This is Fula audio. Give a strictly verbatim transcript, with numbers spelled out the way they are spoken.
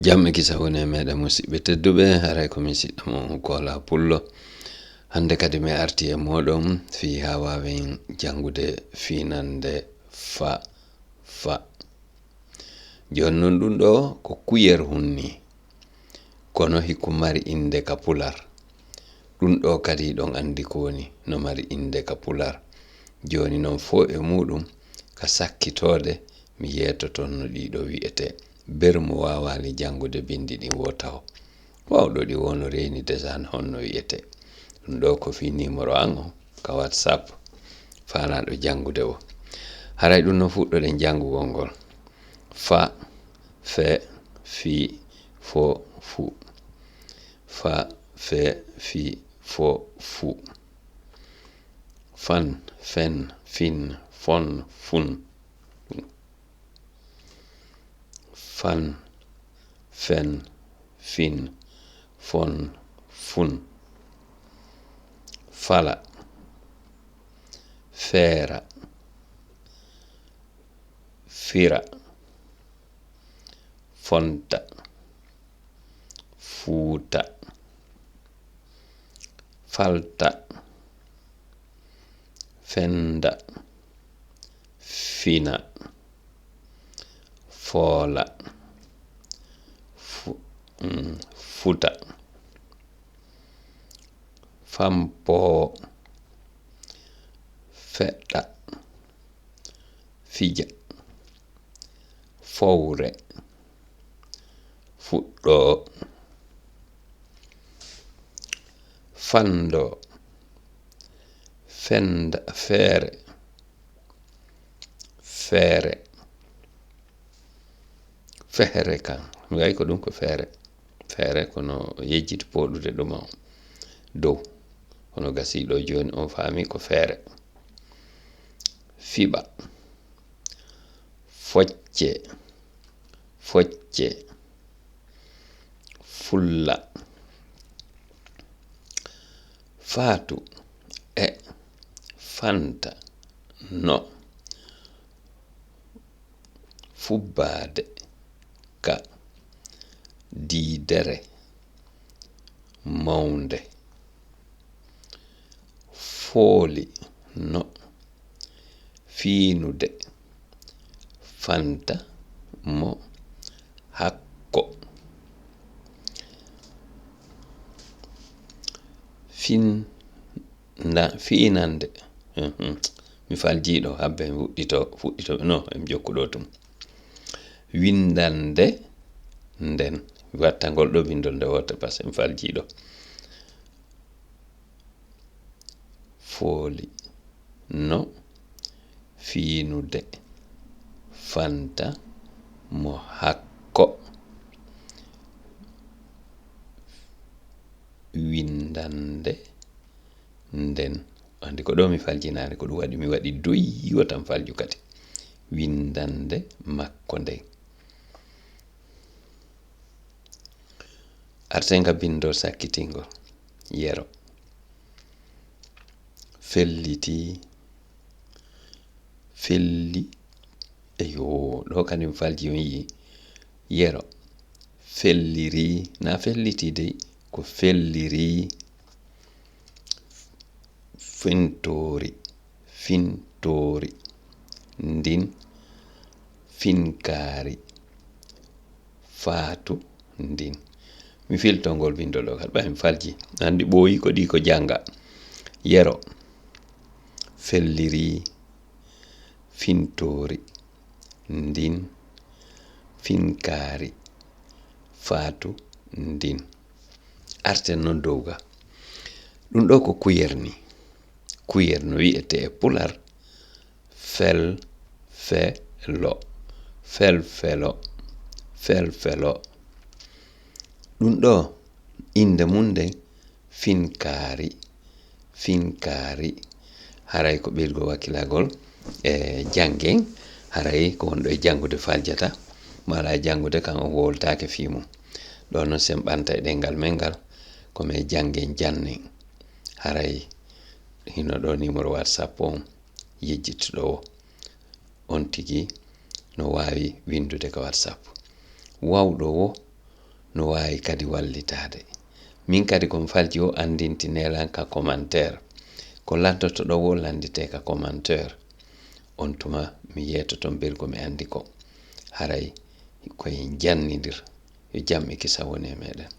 Jam e kisa woni e meɗen, musidɓe tedduɓe, haray ko min siɗɗo mon Kola Pullo. Hannde kadi mi arti e moɗon fii haa waawen janngude fiinannde fa, fa. Jooni non ɗum ɗo ko kuyer hunni, kono hiko mari innde ka pular. Ɗum ɗo kadi ɗon anndi ko woni, no mari innde ka pular. Jooni non fow e muɗum ka sakkitoode mi yeetoton no ɗiɗo wi'etee. Ber mo waawaali janngude binndi ɗin woo taho. Waawɗo ɗi woo no reeni desan honno wi'etee. Ɗum ɗo ko fii nimoro an on ka WhatsApp faanaaɗo janngude o. Haray ɗum no fuɗɗoɗen janngugol ngol. Fa, fe, fi, fo, fu. Fa, fe, fi, fo, fu. Fan, fen, fin, fon, fun. Fan, fen, fin, fon, fun. Fala, feera, fira, fonta, fuuta, falta, fenda, fina, foola, fu-, mm, futa, fampoo, feɗɗa, fija, fowre, fuɗɗoo, fandoo, fenda, feere, feere, fehere kan. Mi wayi ko ɗum ko feere. Feere ko no yejjiti pooɗude ɗum o dow. Kono gasii ɗo jooni on faami ko feere. Fiɓa. Focce. Focce. Fulla. Faatu. E. Fanta. No. Fubbaade ka diidere mawnde. Fooli no fiinude fanta mo hakko. Fin-, nda-, fiinande. Mhm. Mi faljiiɗo, habbe mi fuɗɗito, fuɗɗito, no, em jokkuɗo tun. Windande nden. Mi watta ngol ɗo bindol nde woote, parce que mi faljiiɗo. Fooli no fiinude fanta mo hakko. Windande nden. Anndi ko ɗo mi faljinaani, ko ɗum waɗi mi waɗi doy, wota mi falju kadi. Windande makko nden. Arten ka bindol sakkitingol. Yero. Felliti. Felli. Eyo, ɗo kadi mi falji on yii. Yero. Felliri. Na felliti dey, ko felliri. Fintoori. Fintoori. Ndin. Finkaari. Faatu ndin. Mi filto ngol bindol ɗo kadi, ɓay mi falji. Anndi ɓooyi ko ɗi ko jannga. Yero. Felliri. Fintoori. Ndin. Finkaari. Faatu ndin. Arten non dow ga. Ɗum ɗo ko kuyer ni. Kuyer no wi'etee e pular fel, fe, lo. Fel, felo. Fel, felo. Ɗum ɗo innde mum nden finkaari. Finkaari. Haray ko ɓeydugo wakkilagol e janngen. Haray ko wonɗo e janngude faljata. Mo alaa e janngude kan o wowltaake fii mum. Ɗo non sen ɓanta e ɗemngal men ngal. Ko men janngen jannen. Haray hino ɗo nimoro WhatsApp on yejjituɗo o. On tigi no waawi winndude ka WhatsApp. Waawɗo wo no waawi kadi wallitaade. Min kadi ko mi falji o anndinti neelan ka commentaire. Ko lanndoto ɗo wo lannditee ka commentaire. On tuma mi yeetoto mbel ko mi anndi ko. Haray ko en jannindir. Yo jam e kisa woni e meɗen.